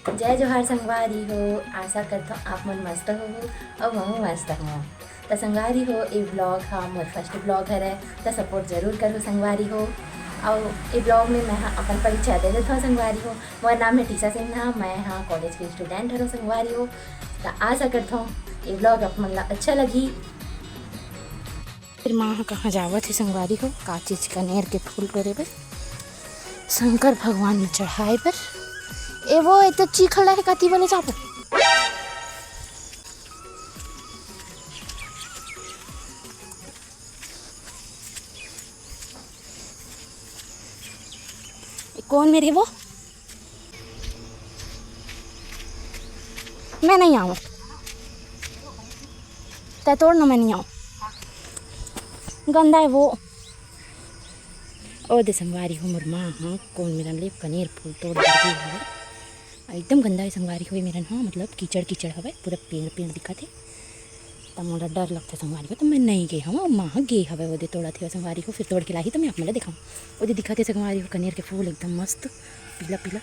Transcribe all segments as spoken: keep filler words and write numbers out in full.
जय जोहार संगवारी हो, आशा करथों आप मन मस्त होहू अउ महूँ मस्त हों। त संगवारी हो, ए vlog हा मोर first vlog हरे, त support जरूर करहू संगवारी हो। अउ ए vlog में मैं हा अपन परिचय दे देथों संगवारी हो। मोर नाम है टीसा सिन्हा, मैं हा college के student हरों संगवारी हो। त आशा करथों ए vlog आप मन ला अच्छा लगही। फिर माँ ह कहाँ जावत हे संगवारी हो, का चीज कनेर के फूल टोरे बर, शंकर भगवान में चढ़ाए बर। ए वो, ए तो चीखल है, कति बने जाबो। ए, कौन मेरे वो? मैं नहीं आऊँ। तै तोड़ ना, मैं नहीं आऊँ। गंदा है वो। ओ दे संगवारी हो, मोर माँ ह कोन मेरन ले कनेर फूल तोड़ बर गे हवय। एकदम गंदा है संगवारी हो, ए मेरन ह, मतलब कीचड़ कीचड़ हवय, पूरा पेड़ पेड़ दिखत हे। त मोला डर लगथे संगवारी हो, त मैं नई गे हवं। माँ ह गे हवय, ओदे तोड़त हे संगवारी हो, फिर तोड़ के लाही त मैं आप मन ल देखाऊँ। ओदे दिखत हे संगवारी हो, कनेर के फूल एकदम मस्त पीला पीला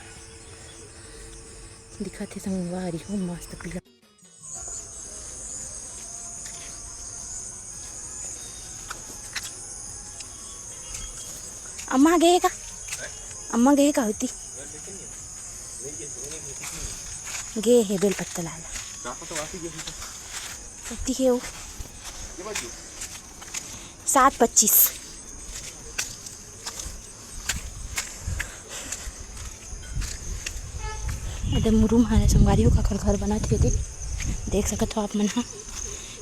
दिखत हे संगवारी हो, मस्त पीला। अम्मा गे हे का? अम्मा गे हे का होती? गे हे बेल पत्ता लाय ला। कति हे वो? सात पच्चीस। एदे मुरुम हरे संगवारी हो, काखर घर बनत हे दे, देख सकत हो आप मन ह।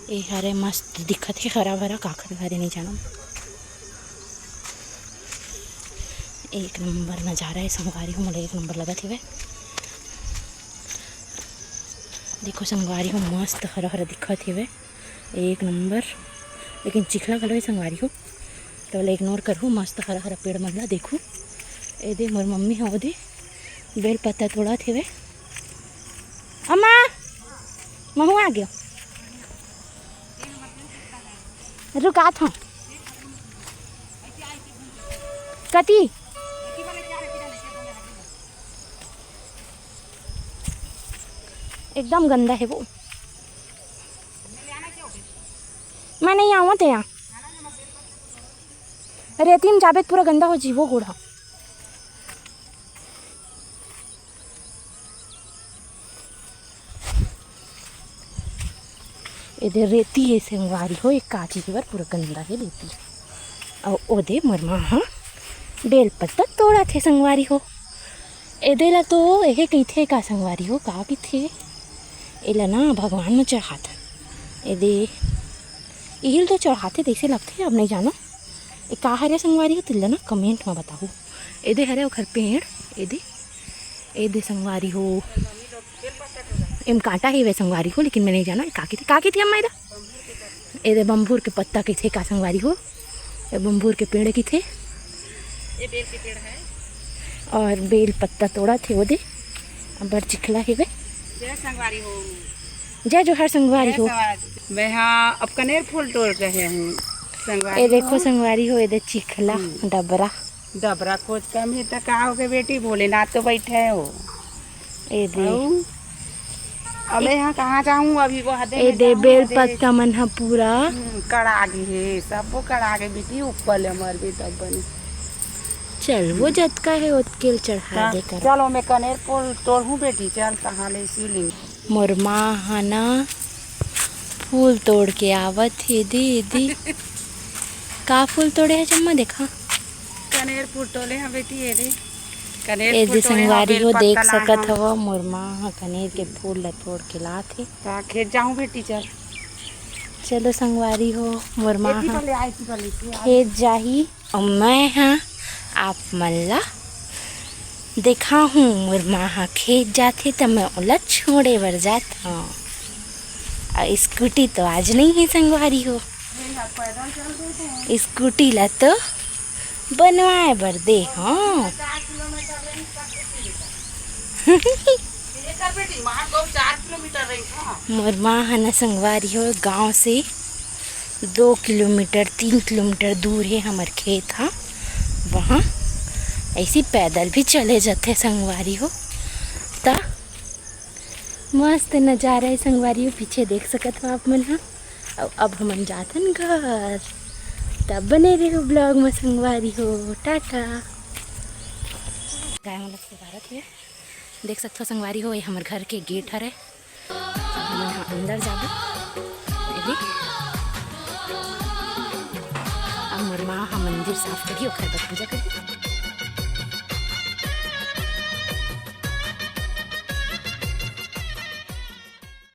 ए हरे मस्त दिखत हे, हरा भरा, काखर घर हे नइ जानव। एक नंबर नजारा हे संगवारी हो, मोला एक नंबर लगत हेवय। देखो संगवारी हो, मस्त हरा हरा दिखत हेवय, एक नंबर। लेकिन चिखला घलो हे संगवारी हो, त ओला ignore करहु। मस्त हरा हरा पेड़ मन ला देखहु। एदे मोर मम्मी ह ओदे बेल पत्ता तोड़त हेवय। अम्मा, महू आ गयो। रुकात हूँ। कति? एकदम गंदा हे वो। मैं नहीं आऊँ ते यहाँ। रेती में जाबे त पूरा गंदा हो जीवो गोड़ ह। एदे रेती हे संगवारी हो, एक काची के बर पूरा गंदा हे रेती। अउ ओदे मोर माँ ह बेल पत्ता तोड़त हे संगवारी हो। एदे ला तो एहे कहिथे का संगवारी हो, का कहिथे? एला ना भगवान म चढ़ात। एदे इहिल तो चढ़ाथे तइसे लगथे, अब नइ जानो। ए का हरे संगवारी हो, तिल्ला ना comment म बताहू। एदे हरे ओखर पेड़, एदे, एदे संगवारी हो। एम कांटा हेवय संगवारी हो, लेकिन मैं नइ जानो, ए का कहिथे, का कहिथे अम्मा एला? एदे बम्भूर के पत्ता कहिथे का संगवारी हो? ए बम्भूर के पेड़ कहिथे। ये बेल के पेड़ है। और बेल पत्ता तोड़त हे ओदे, अब्बड़ चिखला हेवय। जय संगवारी हो। जय जोहार संगवारी हो। मैं हा अब कनेर फूल तोड़ रहे हूँ संगवारी ए देखो हो। संगवारी हो, एदे चिखला हम्म। डबरा। डबरा खोज कम हे त का होगे बेटी, भोलेनाथ तो बैठे हो। ए दे। अउ अब मैं यहाँ कहाँ जाऊँ, अभी वो हदे ए में दे जाऊँ, बेल हदे पत्ता मन ह पूरा। हम्म, कड़ा गे हे, सबो कड़ा गे बेटी, ऊपर ले मरबे तब बने। चल, वो जतका हे ओतके ल चढ़ा हाँ, दे कर। चलो मैं कनेर फूल तोड़हूँ बेटी, चल तहाँ ले शिवलिंग। मोर माँ ह ना फूल तोड़ के आवत हे, दे, दे। का फूल तोड़े हे जम्मा देखा? कनेर फूल तोड़े हे बेटी, ये दे। कनेर ए फूल दे तोड़े हे, संगवारी बेल हो, पत्ता देख लाए सकत हन। हव, मोर माँ ह कनेर के फूल ल तोड़ के लात हे। त खेत जाहूँ बेटी, चल। चलो संगवारी हो, मोर माँ एती ह पर ले आ, एती पर ले, एती आ। खेत जाही। अउ मैं ह आप मन ला देखाहूँ, मोर माँ ह खेत जाथे त मैं ओला छोड़े बर जात हँव। अउ स्कूटी तो आज नइ हे संगवारी हो, स्कूटी ला तो बनवाए बर दे हँव। मोर माँ ह न संगवारी हो, गाँव से दो किलोमीटर, तीन किलोमीटर दूर हे हमर खेत ह। वहाँ ऐसी पैदल भी चले जाथे संगवारी हो। त मस्त नजारा हे संगवारी हो, पीछे देख सकत हो आप मन ह। अउ अब हमन जाथन घर, तब बने रहो vlog में संगवारी हो। टाटा। गाय मन ल सुधारत हे, देख सकत हो संगवारी हो, ये हमर घर के gate हरे। हमन ह अंदर जाबो। ये भी। अब मोर माँ ह मंदिर साफ करही, ओखर बाद पूजा करही।